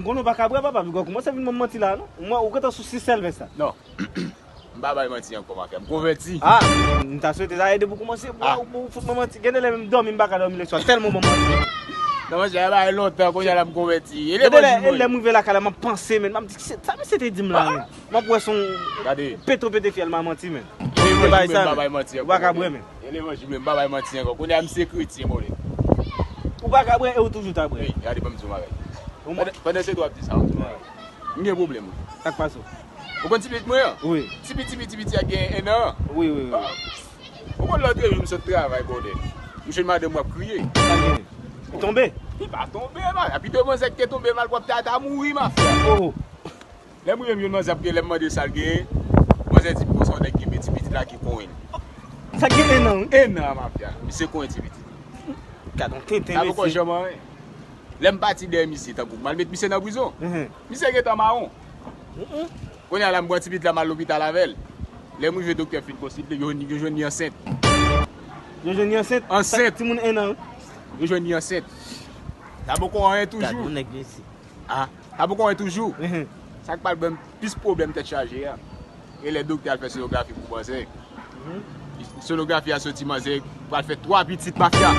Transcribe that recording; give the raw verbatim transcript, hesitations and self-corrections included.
Konnen w pa ka bwè, papa, piga w kòmanse vin ban m manti la, non? Mwen, ou gentan sou sis sèl vès la. Non. M pa bay manti ankò, mafya. M konvèti. Ah, m ta swete sa ede pou kòmanse. Pou, pou fout mwen manti. Gen de lè menm dòmi, m pa ka dòmi lèswa. Tèlman ban m manti. Non, monchè, sa bay lontan, kounye a la m konvèti. E lè, e lè m rive lakay la, m ap panse, men. M ap di, kisa, sa misye te di m la, men? M ap wè se yon petro pete fyèl m a manti, men. Ou te bay sa, men. Ou pa ka bwè, men. E levanjil, men, m pa bay manti ankò. Kounye a, misye kretyen, mòde. Ou pa ka bwè e ou toujou ta bwè. Wi, gade, ban m di yon bagay. Pandan se tou ap di sa, m di yon bagay. M gen pwoblèm, wi. Sa k pase w? Ou konn ti pitit mwen an? Wi. Ti piti, piti, piti a gen en an. Wi, wi, wi. Ou konn lòt jou m sot travay, bòdè. M jwenn madanm mwen ap kriye. Sa l genyen? Li tonbe? Li pa tonbe, man. Epi de manzè ki te tonbe mal pwòp, ta, ta mouri, mafya. Oh. Lè m rive, m jwenn manzè ap kriye, lè m mande sa l genyen, manzè di m konsa yon nèg kenbe ti pitit la ki konyen l. Sa gen en an, wi. En an, mafya. Misye konyen ti pitit. Gad yon tenten, mesye. Sa poko janm anyen. Lè m pati dèyè misye, tankou m al met misye nan prizon. Misye gentan mawon. Kounye a la, m pran ti pitit la, m al lopital avè l. Lè m rive, doktè fin konsilte, yo, yo jwenn li ansent. Yo jwenn li ansent? Ansent. Timoun en an, wi. Yo jwenn li ansent. Sa poko anyen toujou. Gad yon nèg, mesye. Ah, sa poko anyen toujou. Sa k pral ban m plis pwoblèm tèt chaje a, e lè doktè al fè sonografi pou manzè. Sonografi a soti, manzè pral fè twa pitit, mafya.